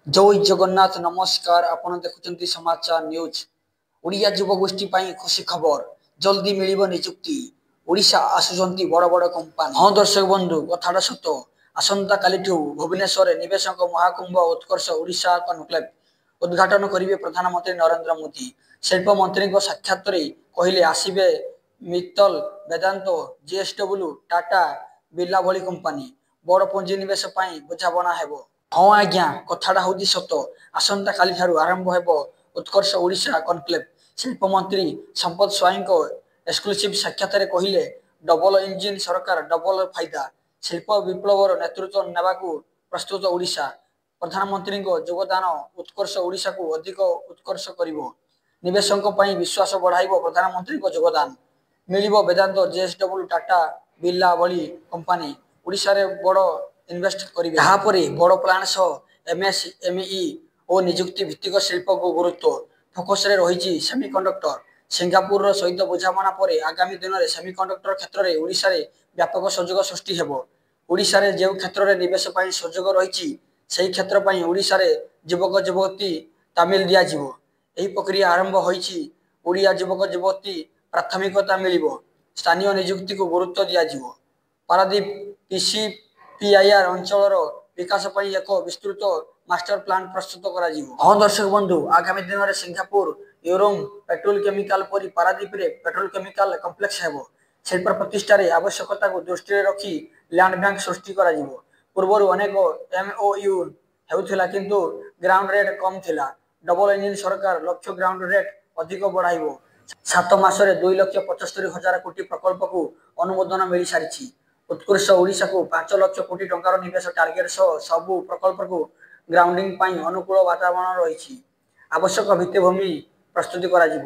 ଜୟ ଜଗନ୍ନାଥ, ନମସ୍କାର। ଆପଣ ଦେଖୁଛନ୍ତି ସମାଚାର ନ୍ୟୁଜ୍। ଓଡ଼ିଆ ଯୁବଗୋଷ୍ଠୀ ପାଇଁ ଖୁସି ଖବର, ଜଲ୍ଦି ମିଳିବ ନିଯୁକ୍ତି। ଓଡ଼ିଶା ଆସୁଛନ୍ତି ବଡ଼ ବଡ଼ କମ୍ପାନୀ। ହଁ ଦର୍ଶକ ବନ୍ଧୁ, କଥାଟା ସତ। ଆସନ୍ତାକାଲିଠୁ ଭୁବନେଶ୍ୱରରେ ନିବେଶକ ମହାକୁମ୍ଭ ଉତ୍କର୍ଷ ଓଡ଼ିଶା କନକ୍ଲେଭ ଉଦ୍ଘାଟନ କରିବେ ପ୍ରଧାନମନ୍ତ୍ରୀ ନରେନ୍ଦ୍ର ମୋଦି। ଶିଳ୍ପ ମନ୍ତ୍ରୀଙ୍କ ସାକ୍ଷାତରେ କହିଲେ, ଆସିବେ ମିତ୍ତଲ, ବେଦାନ୍ତ, ଜେଏସଡବ୍ଲ୍ୟୁ, ଟାଟା, ବିର୍ଲା ଭଳି କମ୍ପାନୀ। ବଡ଼ ପୁଞ୍ଜିନିବେଶ ପାଇଁ ବୁଝାମଣା ହେବ। ହଁ ଆଜ୍ଞା, କଥାଟା ହେଉଛି ସତ। ଆସନ୍ତାକାଲିଠାରୁ ଆରମ୍ଭ ହେବ ଉତ୍କର୍ଷ ଓଡ଼ିଶା କନକ୍ଲେଭ। ଶିଳ୍ପମନ୍ତ୍ରୀ ସମ୍ପଦ ସ୍ୱାଇଁଙ୍କ ଏକ୍ସକ୍ଲୁସିଭ ସାକ୍ଷାତରେ କହିଲେ, ଡବଲ ଇଞ୍ଜିନ ସରକାର ଡବଲ ଫାଇଦା। ଶିଳ୍ପ ବିପ୍ଳବର ନେତୃତ୍ୱ ନେବାକୁ ପ୍ରସ୍ତୁତ ଓଡ଼ିଶା। ପ୍ରଧାନମନ୍ତ୍ରୀଙ୍କ ଯୋଗଦାନ ଉତ୍କର୍ଷ ଓଡ଼ିଶାକୁ ଅଧିକ ଉତ୍କର୍ଷ କରିବ। ନିବେଶକଙ୍କ ପାଇଁ ବିଶ୍ୱାସ ବଢ଼ାଇବ ପ୍ରଧାନମନ୍ତ୍ରୀଙ୍କ ଯୋଗଦାନ। ମିଳିବ ବେଦାନ୍ତ, ଜେଏସଡବ୍ଲ୍ୟୁ, ଟାଟା, ବିର୍ଲା ଭଳି କମ୍ପାନୀ ଓଡ଼ିଶାରେ ବଡ଼ ଇନଭେଷ୍ଟ କରିବେ। ଏହାପରେ ବଡ଼ ପ୍ଲାଣ୍ଟ ସହ ଏମଏସଏମଇ ଓ ନିଯୁକ୍ତି ଭିତ୍ତିକ ଶିଳ୍ପକୁ ଗୁରୁତ୍ୱ। ଫୋକସରେ ରହିଛି ସେମିକଣ୍ଡକ୍ଟର। ସିଙ୍ଗାପୁର ସହିତ ବୁଝାମଣା ପରେ ଆଗାମୀ ଦିନରେ ସେମିକଣ୍ଡକ୍ଟର କ୍ଷେତ୍ରରେ ଓଡ଼ିଶାରେ ବ୍ୟାପକ ସୁଯୋଗ ସୃଷ୍ଟି ହେବ। ଓଡ଼ିଶାରେ ଯେଉଁ କ୍ଷେତ୍ରରେ ନିବେଶ ପାଇଁ ସୁଯୋଗ ରହିଛି, ସେହି କ୍ଷେତ୍ର ପାଇଁ ଓଡ଼ିଶାରେ ଯୁବକ ଯୁବତୀ ତାଲିମ ଦିଆଯିବ। ଏହି ପ୍ରକ୍ରିୟା ଆରମ୍ଭ ହୋଇଛି। ଓଡ଼ିଆ ଯୁବକ ଯୁବତୀ ପ୍ରାଥମିକତା ମିଳିବ। ସ୍ଥାନୀୟ ନିଯୁକ୍ତିକୁ ଗୁରୁତ୍ୱ ଦିଆଯିବ। ପାରାଦୀପ ପିସିପିଆଇଆର ଅଞ୍ଚଳର ବିକାଶ ପାଇଁ ଏକ ବିସ୍ତୃତ ମାଷ୍ଟର ପ୍ଲାନ ପ୍ରସ୍ତୁତ କରାଯିବ। ହଁ ଦର୍ଶକ ବନ୍ଧୁ, ଆଗାମୀ ଦିନରେ ସିଙ୍ଗାପୁର ୟୁରୋଙ୍ଗ ପେଟ୍ରୋକେମିକାଲ ପରି ପାରାଦୀପରେ ପେଟ୍ରୋକେମିକାଲ କମ୍ପ୍ଲେକ୍ସ ହେବ। ଶିଳ୍ପ ପ୍ରତିଷ୍ଠାରେ ଆବଶ୍ୟକତାକୁ ଦୃଷ୍ଟିରେ ରଖି ଲ୍ୟାଣ୍ଡ ବ୍ୟାଙ୍କ ସୃଷ୍ଟି କରାଯିବ। ପୂର୍ବରୁ ଅନେକ ଏମଓୟୁ ହେଉଥିଲା, କିନ୍ତୁ ଗ୍ରାଣ୍ଟ ରେଟ୍ କମ୍ ଥିଲା। ଡବଲ ଇଞ୍ଜିନ ସରକାର ଲକ୍ଷ୍ୟ ଗ୍ରାଣ୍ଟ ରେଟ୍ ଅଧିକ ବଢ଼ାଇବ। 7 ମାସରେ 2,75,000 କୋଟି ପ୍ରକଳ୍ପକୁ ଅନୁମୋଦନ ମିଳିସାରିଛି। ଉତ୍କର୍ଷ ଓଡ଼ିଶାକୁ 5 ଲକ୍ଷ କୋଟି ଟଙ୍କାର ନିବେଶ ଟାର୍ଗେଟ ସହ ସବୁ ପ୍ରକଳ୍ପକୁ ଗ୍ରାଉଣ୍ଡିଂ ପାଇଁ ଅନୁକୂଳ ବାତାବରଣ ରହିଛି। ଆବଶ୍ୟକ ଭିତ୍ତିଭୂମି ପ୍ରସ୍ତୁତି କରାଯିବ।